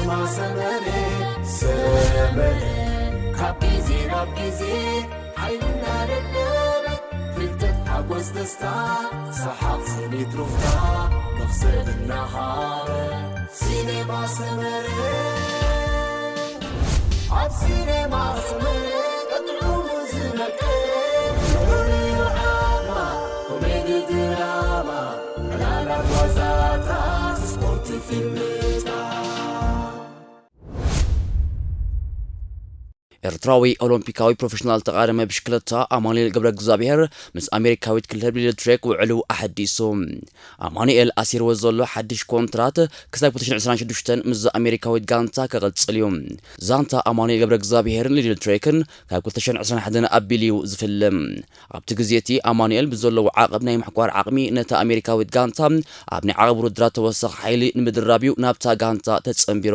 ማሰመረ ሰመረ ካብ ግዜ ናብ ግዜ ሓይልና ደደበ ፍልጠት ሓጎስ ደስታ ሰሓቕ ስኒት ሩፍታ መኽሰብ እናሃበ ሲኔማ ሰመረ ኣብ ሲኔማ ሰመረ ቀጥዑ ዝመቀ ንዑ ዓማ ኮሜዲ ድራማ ዕላላት ዋዛታት ስፖርት ፊልምታት ኤርትራዊ ኦሎምፒካዊ ፕሮፌሽናል ተቓዳዳማይ ብሽክለታ ኣማኑኤል ገብረ እግዚኣብሔር ምስ ኣሜሪካዊት ክለብ ሊድል ትሬክ ውዕሉ ኣሐዲሱ። ኣማኑኤል ኣሲርዎ ዘሎ ሓድሽ ኮንትራት ክሳብ ክልተ ሽሕን ዕስራን ሽዱሽተን ምስዛ ኣሜሪካዊት ጋንታ ክቕጽል እዩ። ዛንታ ኣማኑኤል ገብረ እግዚኣብሔርን ሊድል ትሬክን ካብ ክልተ ሽሕን ዕስራን ሓደን ኣቢሉ እዩ ዝፍልም። ኣብቲ ግዜ እቲ ኣማኑኤል ብዘለዎ ዓቐብ ናይ ምሕኳር ዓቕሚ ነታ ኣሜሪካዊት ጋንታ ኣብ ናይ ዓቐብ ውድድራት ተወሳኺ ሓይሊ ንምድራብ እዩ ናብታ ጋንታ ተጸንቢሩ።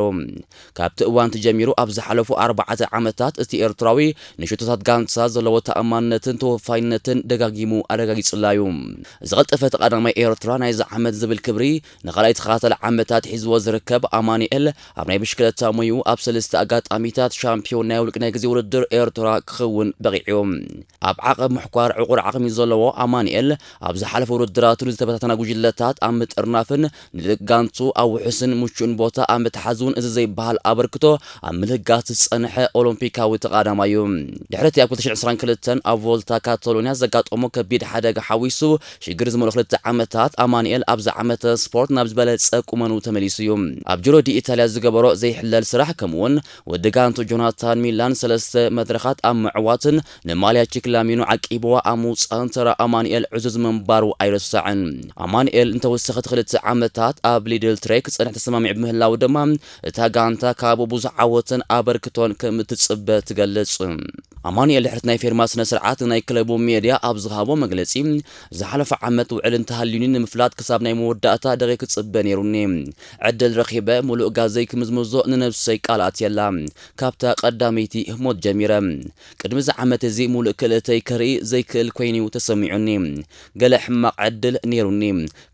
ካብቲ እዋን እቲ ጀሚሩ ኣብ ዝሓለፉ ኣርባዕተ ዓመታት እቲ ኤርትራዊ ንሽቶታት ጋንታ ዘለዎ ተኣማንነትን ተወፋይነትን ደጋጊሙ ኣረጋጊጹላ እዩ። ዝቐልጠፈ ተቓዳማይ ኤርትራ ናይዚ ዓመት ዝብል ክብሪ ንኻልኣይ ተኸታታሊ ዓመታት ሒዝዎ ዝርከብ ኣማኑኤል ኣብ ናይ ብሽክለታ ሞዩ ኣብ ሰለስተ ኣጋጣሚታት ሻምፒዮን ናይ ውልቂ ናይ ግዜ ውድድር ኤርትራ ክኸውን በቒዑ። ኣብ ዓቐብ ምሕኳር ዕቑር ዓቕሚ ዘለዎ ኣማኑኤል ኣብ ዝሓለፈ ውድድራቱ ንዝተበታተና ጉጅለታት ኣብ ምጥርናፍን ንደቂ ጋንቱ ኣብ ውሑስን ምቹእን ቦታ ኣብ ምትሓዝ እውን እዚ ዘይበሃል ኣበርክቶ ኣብ ምልጋስ ዝጸንሐ ኦሎምፒካዊ ተቓዳማይ እዩ። ድሕሪ እቲ ኣብ ክልተ ሽሕን ዕስራን ክልተን ኣብ ቮልታ ካታሎንያ ዘጋጠሞ ከቢድ ሓደጋ ሓዊሱ ሽግር ዝመልኦ ክልተ ዓመታት ኣማኑኤል ኣብዚ ዓመተ ስፖርት ናብ ዝበለጸ ቁመኑ ተመሊሱ እዩ። ኣብ ጂሮ ዲ ኢታልያ ዝገበሮ ዘይሕለል ስራሕ ከምኡውን ወዲ ጋንቱ ጆናታን ሚላን ሰለስተ መድረኻት ኣብ ምዕዋትን ንማልያ ቺክላሚኖ ዓቂብዋ ኣብ ምውጻእን ተራ ኣማኑኤል ዕዙዝ ምንባሩ ኣይርሳዕን። ኣማኑኤል ንተወሰኸቲ ክልተ ዓመታት ኣብ ሊድል ትሬክ ክጸንሕ ተሰማሚዑ ብምህላው ድማ እታ ጋንታ ካብኡ ብዙሕ ዓወትን ኣበርክቶን ከም እትጽበ ትገልጽ። ኣማኑኤል ድሕሪ ናይ ፌርማ ስነ ስርዓት ንናይ ክለቡ ሜድያ ኣብ ዝሃቦ መግለጺ፣ ዝሓለፈ ዓመት ውዕል እንተሃልዩኒ ንምፍላጥ ክሳብ ናይ መወዳእታ ደቒቕ ክጽበ ነይሩኒ። ዕድል ረኺበ፣ ምሉእ ጋዘይ ክምዝምዞ ንነብሰይ ቃል ኣትየላ። ካብታ ቀዳመይቲ ህሞት ጀሚረ። ቅድሚ እዚ ዓመት እዚ ምሉእ ክእለተይ ከርኢ ዘይክእል ኮይኑ'ዩ ተሰሚዑኒ። ገለ ሕማቕ ዕድል ነይሩኒ።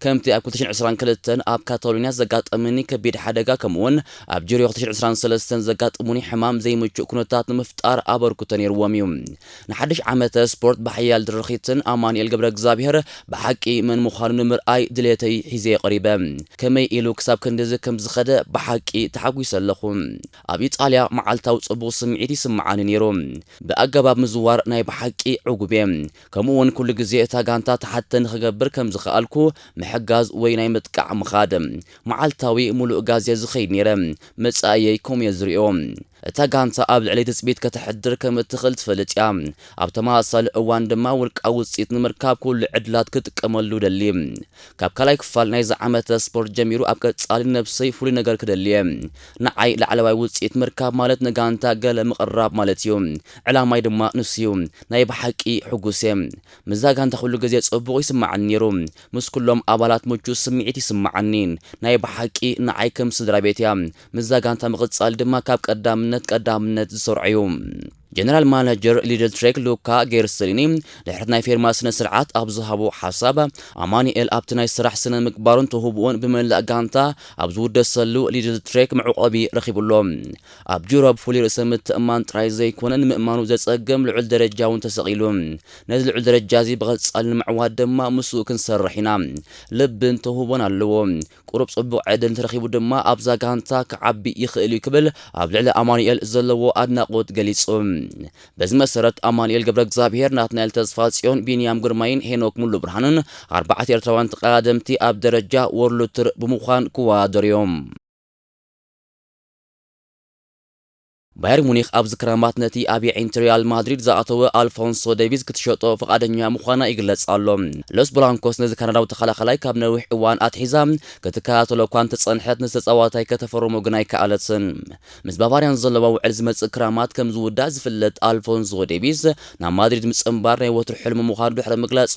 ከምቲ ኣብ ክልተ ሽሕን ዕስራን ክልተን ኣብ ካታሎንያ ዘጋጠመኒ ከቢድ ሓደጋ፣ ከምኡውን ኣብ ጂሮ ክልተ ሽሕን ዕስራን ሰለስተን ዘጋጠሙኒ ሕማም ዘይምቹእ ኩነታት ንምፍጣር ኣበርክቶ ነይርዎም እዩ። ንሓድሽ ዓመተ ስፖርት ብሓያል ድርኺትን ኣማኑኤል ገብረ እግዚኣብሔር ብሓቂ መን ምዃኑ ንምርኣይ ድሌተይ ሒዘ ቀሪበ። ከመይ ኢሉ ክሳብ ክንድዚ ከም ዝኸደ ብሓቂ ተሓጒሰ ኣለኹ። ኣብ ኢጣልያ መዓልታዊ ጽቡቕ ስምዒት ይስምዓኒ ነይሩ። ብኣገባብ ምዝዋር ናይ ብሓቂ ዕጉብ እየ። ከምኡ እውን ኩሉ ግዜ እታ ጋንታ ተሓተ ንኽገብር ከም ዝኸኣልኩ ምሕጋዝ ወይ ናይ ምጥቃዕ ምኻድ። መዓልታዊ ምሉእ ጋዜ ዝኸይድ ነይረ። መጻኢየይ ከምኡ እየ ዝሪኦ። እታ ጋንታ ኣብ ልዕለይ ትጽቢት ከተሕድር ከም እትኽእል ትፈልጥ እያ። ኣብ ተመሳሳሊ እዋን ድማ ውልቃዊ ውጽኢት ንምርካብ ኩሉ ዕድላት ክጥቀመሉ ደሊ። ካብ ካልኣይ ክፋል ናይዚ ዓመተ ስፖርት ጀሚሩ ኣብ ቀጻሊ ነብሰይ ፍሉይ ነገር ክደሊ እየ። ንዓይ ላዕለዋይ ውጽኢት ምርካብ ማለት ንጋንታ ገለ ምቕራብ ማለት እዩ። ዕላማይ ድማ ንሱ እዩ። ናይ ብሓቂ ሕጉስ እየ። ምስዛ ጋንታ ኩሉ ግዜ ጽቡቕ ይስምዓኒ ነይሩ። ምስ ኩሎም ኣባላት ምቹእ ስምዒት ይስምዓኒ። ናይ ብሓቂ ንዓይ ከም ስድራ ቤት እያ። ምስዛ ጋንታ ምቕጻል ድማ ካብ ቀዳምነት ቀዳምነት ዝሰርዖ እዩ። ጀነራል ማናጀር ሊድል ትሬክ ሉካ ጌርሰሊኒ ድሕሪ ናይ ፌርማ ስነ ስርዓት ኣብ ዝሃቦ ሓሳብ፣ ኣማኑኤል ኣብቲ ናይ ስራሕ ስነ ምግባሩን ተውህብኡን ብመላእ ጋንታ ኣብ ዝውደሰሉ ሊድል ትሬክ መዕቆቢ ረኺቡ ኣሎ። ኣብ ጁሮብ ፍሉይ ርእሰ ምትእማን ጥራይ ዘይኮነ ንምእማኑ ዘጸግም ልዑል ደረጃ እውን ተሰቒሉ። ነዚ ልዑል ደረጃ እዚ ብቐጻሊ ንምዕዋት ድማ ምስኡ ክንሰርሕ ኢና። ልብን ተውህቦን ኣለዎ። ቁሩብ ጽቡቕ ዕድል እንተረኺቡ ድማ ኣብዛ ጋንታ ክዓቢ ይኽእል እዩ ክብል ኣብ ልዕሊ ኣማኑኤል ዘለዎ ኣድናቖት ገሊጹ። በዚ መሰረት ኣማኑኤል ገብረ እግዚኣብሔር፣ ናትናኤል ተስፋ ጽዮን፣ ቢንያም ግርማይን ሄኖክ ሙሉ ብርሃንን ኣርባዕተ ኤርትራውያን ተቐዳደምቲ ኣብ ደረጃ ወርልድ ቱር ብምዃን ክወዳደሩ እዮም። ባየር ሙኒክ ኣብዚ ክረማት ነቲ ኣብ የዒንቲ ሪያል ማድሪድ ዝኣተወ ኣልፎንሶ ዴቪዝ ክትሸጦ ፍቓደኛ ምዃና ይግለጽ ኣሎ። ሎስ ብላንኮስ ነዚ ካናዳዊ ተኸላኸላይ ካብ ነዊሕ እዋን ኣትሒዛ ክትከታተሎ እኳ እንተጸንሐት፣ ንዝተጻዋታይ ከተፈርሞ ግን ኣይከኣለትን። ምስ ባቫርያን ዘለዋ ውዕል ዝመጽእ ክረማት ከም ዝውዳእ ዝፍለጥ ኣልፎንሶ ዴቪዝ ናብ ማድሪድ ምጽንባር ናይ ወትሩ ሕልሙ ምዃኑ ድሕሪ ምግላጹ፣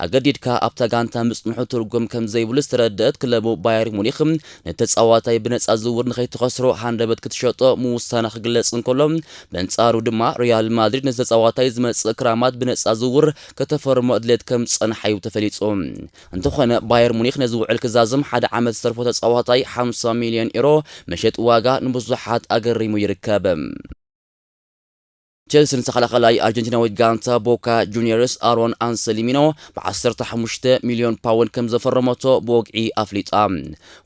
ኣገዲድካ ኣብታ ጋንታ ምጽንሑ ትርጉም ከም ዘይብሉ ዝተረድአት ክለቡ ባየር ሙኒክ፣ ነቲ ተጻዋታይ ብነጻ ዝውውር ንኸይትኸስሮ ሃንደበት ክትሸጦ ምውሳና ክግለጽ ክገልጽ እንከሎ፣ በንጻሩ ድማ ሪያል ማድሪድ ነዚ ተጻዋታይ ዝመጽእ ክራማት ብነጻ ዝውውር ከተፈርሞ ድሌት ከም ዝጸንሓ እዩ ተፈሊጹ። እንተኾነ ባየር ሙኒክ ነዚ ውዕል ክዛዝም ሓደ ዓመት ዝተርፎ ተጻዋታይ ሓምሳ ሚልዮን ዩሮ መሸጢ ዋጋ ንብዙሓት ኣገሪሙ ይርከብ። ቸልሲ ንተኸላኸላይ ኣርጀንቲናዊት ጋንታ ቦካ ጁኒየርስ ኣሮን ኣንሰሊሚኖ ብ15 ሚልዮን ፓውንድ ከም ዘፈረመቶ ብወግዒ ኣፍሊጣ።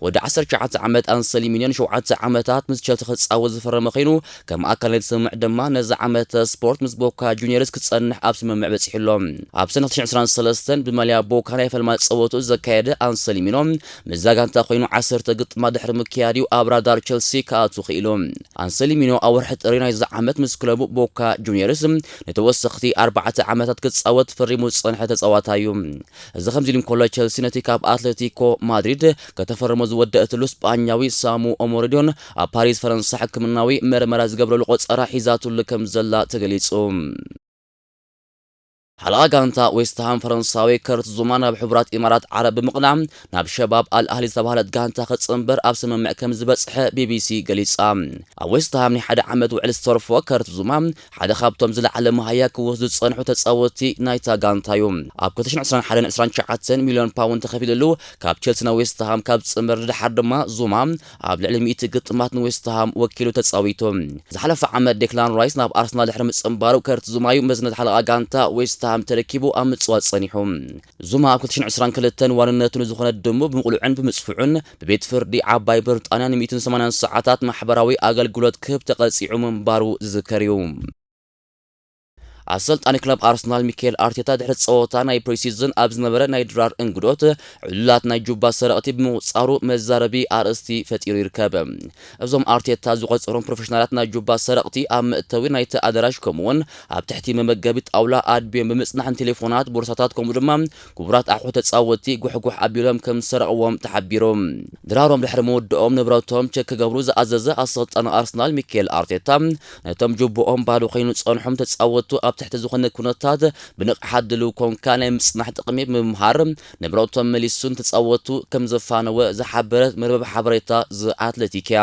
ወዲ 19 ዓመት ኣንሰሊሚኖ ንሸውዓተ ዓመታት ምስ ቸልሲ ክጻወት ዝፈረመ ኮይኑ፣ ከም ኣካል ናይቲ ስምምዕ ድማ ነዚ ዓመት ስፖርት ምስ ቦካ ጁኒየርስ ክጸንሕ ኣብ ስምምዕ በጺሑ ኣሎ። ኣብ ሰነ 2023 ብማልያ ቦካ ናይ ፈልማ ጸወቱ ዘካየደ ኣንሰሊሚኖ ምስዛ ጋንታ ኮይኑ 10 ግጥማ ድሕሪ ምክያድ እዩ ኣብ ራዳር ቸልሲ ክኣቱ ክኢሉ። ኣንሰሊሚኖ ኣብ ወርሒ ጥሪ ናይዚ ዓመት ምስ ክለቡ ቦካ ጁኒየርስ ንተወሰኽቲ ኣርባዕተ ዓመታት ክጻወት ፈሪሙ ዝጸንሐ ተጻዋታይ እዩ። እዚ ከምዚ ኢሉ እንከሎ፣ ቸልሲ ነቲ ካብ ኣትሌቲኮ ማድሪድ ከተፈርሞ ዝወደአትሉ ስጳኛዊ ሳሙ ኦሞሪዲዮን ኣብ ፓሪስ ፈረንሳ ሕክምናዊ መርመራ ዝገብረሉ ቆጸራ ሒዛትሉ ከም ዘላ ተገሊጹ። ሓለቓ ጋንታ ዌስትሃም ፈረንሳዊ ከርት ዙማ ናብ ሕቡራት ኢማራት ዓረብ ብምቕናዕ ናብ ሸባብ ኣልኣህሊ ዝተባህለት ጋንታ ክጽንበር ኣብ ስምምዕ ከም ዝበጽሐ ቢቢሲ ገሊጻ። ኣብ ዌስትሃም ናይ ሓደ ዓመት ውዕል ዝተርፎ ከርት ዙማ ሓደ ካብቶም ዝለዓለ መሃያ ክወስዱ ዝጸንሑ ተጻወትቲ ናይታ ጋንታ እዩ። ኣብ 2021 29 ሚልዮን ፓውንድ ተኸፊልሉ ካብ ቸልሲ ናብ ዌስትሃም ካብ ዝጽንበር ንደሓር ድማ ዙማ ኣብ ልዕሊ ሚእቲ ግጥማት ንዌስትሃም ወኪሉ ተጻዊቱ። ዝሓለፈ ዓመት ዴክላን ራይስ ናብ ኣርሰናል ድሕሪ ምጽንባሩ ከርት ዙማ እዩ መዝነት ሓለቓ ጋንታ ዌስትሃም ተረኪቡ ኣብ ምጽዋት ጸኒሑ። ዙማ ኣብ 2022 ዋንነቱ ንዝኾነ ድሙ ብምቕሉዕን ብምጽፍዑን ብቤት ፍርዲ ዓባይ ብሪጣንያ ን180 ሰዓታት ማሕበራዊ ኣገልግሎት ክህብ ተቐጺዑ ምንባሩ ዝዝከር እዩ። ኣሰልጣኒ ክለብ ኣርሰናል ሚካኤል ኣርቴታ ድሕሪ ጸወታ ናይ ፕሪሲዝን ኣብ ዝነበረ ናይ ድራር እንግዶት ዕሉላት ናይ ጁባ ሰረቕቲ ብምቑጻሩ መዛረቢ ኣርእስቲ ፈጢሩ ይርከብ። እዞም ኣርቴታ ዝቖጸሮም ፕሮፌሽናላት ናይ ጁባ ሰረቕቲ ኣብ መእተዊ ናይቲ ኣዳራሽ ከምኡውን ኣብ ትሕቲ መመገቢ ጣውላ ኣድብዮም ብምጽናሕን ቴሌፎናት፣ ቦርሳታት ከምኡ ድማ ክቡራት ኣቑሑ ተጻወትቲ ጉሕጉሕ ኣቢሎም ከም ዝሰረቕዎም ተሓቢሩ። ድራሮም ድሕሪ ምውድኦም ንብረቶም ቸክ ክገብሩ ዝኣዘዘ ኣሰልጣኒ ኣርሰናል ሚካኤል ኣርቴታ ነቶም ጁብኦም ባዶ ኮይኑ ዝጸንሖም ተጻወትቱ ኣብ ትሕቲ ዝኾነ ኩነታት ብንቕሓት ድልው ኮንካ ናይ ምጽናሕ ጥቕሚ ብምምሃር ንብረቶም መሊሱ ንተጻወትቱ ከም ዘፋነወ ዝሓበረት መርበብ ሓበሬታ ዘ ኣትሌቲክ እያ።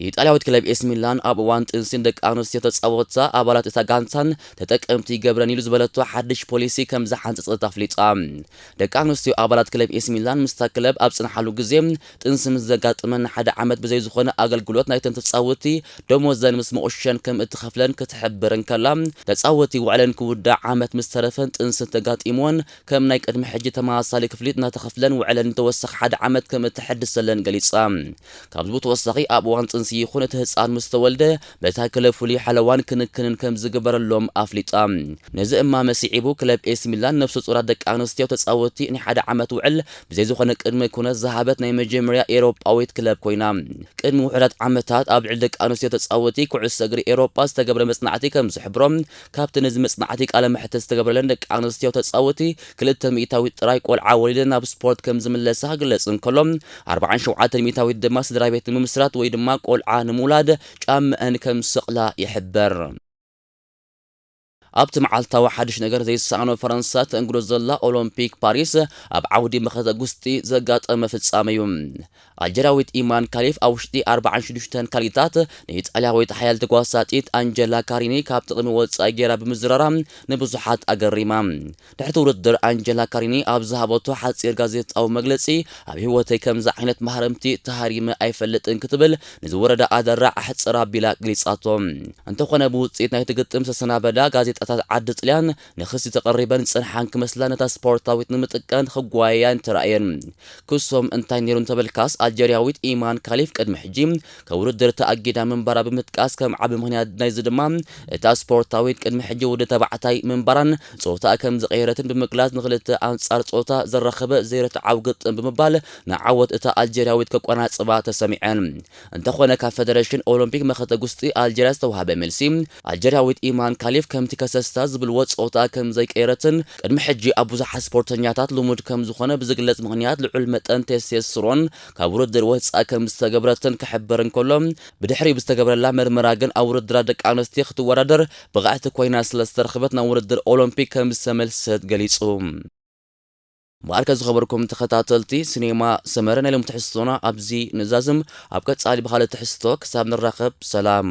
ኢጣልያዊት ክለብ ኤስ ሚላን ኣብ እዋን ጥንሲ ንደቂ ኣንስትዮ ተጻወትታ ኣባላት እታ ጋንታን ተጠቀምቲ ይገብረን ኢሉ ዝበለቶ ሓድሽ ፖሊሲ ከም ዝሓንጸጸት ኣፍሊጣ። ደቂ ኣንስትዮ ኣባላት ክለብ ኤስ ሚላን ምስታ ክለብ ኣብ ጽንሓሉ ግዜ ጥንሲ ምስ ዘጋጥመን ንሓደ ዓመት ብዘይ ዝኾነ ኣገልግሎት ናይተን ተጻወትቲ ደሞዘን ምስ መቑሸን ከም እትኸፍለን ክትሕብር እንከላ፣ ተጻወትቲ ውዕለን ክውዳእ ዓመት ምስ ተረፈን ጥንሲ ተጋጢምወን ከም ናይ ቅድሚ ሕጂ ተመሳሳሊ ክፍሊት እናተኸፍለን ውዕለን ንተወሳኺ ሓደ ዓመት ከም እትሐድሰለን ገሊጻ። ካብዚ ብተወሳኺ ኣብ እዋን ጥንሲ ይኹን እቲ ህጻን ምስ ተወልደ በታ ክለብ ፍሉይ ሓለዋን ክንክንን ከም ዝግበረሎም ኣፍሊጣ። ነዚ እማመ ስዒቡ ክለብ ኤስ ሚላን ነፍሰ ጡራት ደቂ ኣንስትዮ ተጻወትቲ ናይ ሓደ ዓመት ውዕል ብዘይ ዝኾነ ቅድመ ኩነት ዝሃበት ናይ መጀመርያ ኤሮጳዊት ክለብ ኮይና። ቅድሚ ውሑዳት ዓመታት ኣብ ልዕሊ ደቂ ኣንስትዮ ተጻወትቲ ኩዕሶ እግሪ ኤሮጳ ዝተገብረ መጽናዕቲ ከም ዝሕብሮ፣ ካብቲ ነዚ መጽናዕቲ ቃለ መሕትት ዝተገብረለን ደቂ ኣንስትዮ ተጻወትቲ ክልተ ሚእታዊት ጥራይ ቆልዓ ወሊደን ናብ ስፖርት ከም ዝምለሳ ክግለጽ እንከሎ፣ ኣርባዓን ሸውዓተን ሚእታዊት ድማ ስድራ ቤት ንምምስራት ወይ ድማ ቆልዓ ንምውላድ ጫምአን ከም ዝሰቕላ ይሕበር። ኣብቲ መዓልታዊ ሓድሽ ነገር ዘይሰኣኖ ፈረንሳ ተእንግዶ ዘላ ኦሎምፒክ ፓሪስ ኣብ ዓውዲ መኸተ ጉስጢ ዘጋጠመ ፍጻመ እዩ። ኣልጀርያዊት ኢማን ካሊፍ ኣብ ውሽጢ ኣርባዓን ሽዱሽተን ካሊታት ንኢጣልያዊት ሓያል ተጓሳጢት ኣንጀላ ካሪኒ ካብ ጥቕሚ ወጻኢ ጌራ ብምዝራራ ንብዙሓት ኣገሪማ። ድሕርቲ ውድድር ኣንጀላ ካሪኒ ኣብ ዝሃበቶ ሓጺር ጋዜጣዊ መግለጺ፣ ኣብ ህይወተይ ከምዚ ዓይነት ማህረምቲ ተሃሪመ ኣይፈልጥን ክትብል ንዝወረዳ ኣደራዕ ኣሕጽር ኣቢላ ገሊጻቶ። እንተኾነ ብውጽኢት ናይቲ ግጥም ዝተሰናበዳ ጋዜጣታት ዓዲ ጥልያን ንክሲ ተቐሪበን ዝጸንሓን ክመስላ ነታ ስፖርታዊት ንምጥቀን ክጓየያን ተራእየን። ክሶም እንታይ ነይሩ እንተበልካስ ኣልጀርያዊት ኢማን ካሊፍ ቅድሚ ሕጂ ካብ ውድድር ተኣጊዳ ምንባራ ብምጥቃስ ከም ዓቢ ምኽንያት ናይዚ ድማ እታ ስፖርታዊት ቅድሚ ሕጂ ወዲ ተባዕታይ ምንባራን ጾታ ከም ዝቐየረትን ብምግላጽ ንክልተ ኣንጻር ጾታ ዘራኸበ ዘይርትዓዊ ግጥም ብምባል ንዓወት እታ ኣልጀርያዊት ከቆናጽባ ተሰሚዐን። እንተኾነ ካብ ፈደረሽን ኦሎምፒክ መኸተ ጉስጢ ኣልጀርያ ዝተዋህበ መልሲ ኣልጀርያዊት ኢማን ካሊፍ ከምቲ ከሰስታ ዝብልዎ ጾታ ከም ዘይቀየረትን ቅድሚ ሕጂ ኣብ ብዙሓት ስፖርተኛታት ልሙድ ከም ዝኾነ ብዝግለጽ ምኽንያት ልዑል መጠን ቴስቴስትሮን ካብ ውድድር ወጻኢ ከም ዝተገብረትን ክሕበር እንከሎ፣ ብድሕሪኡ ብዝተገብረላ መርመራ ግን ኣብ ውድድራት ደቂ ኣንስትዮ ክትወዳደር ብቕዕቲ ኮይና ስለ ዝተረኽበት ናብ ውድድር ኦሎምፒክ ከም ዝተመልሰት ገሊጹ። እምበኣርከ ዝኸበርኩም ተኸታተልቲ ሲኔማ ሰመረ፣ ናይ ሎም ትሕዝቶና ኣብዚ ንዛዝም። ኣብ ቀጻሊ ብኻልእ ትሕዝቶ ክሳብ ንራኸብ ሰላም።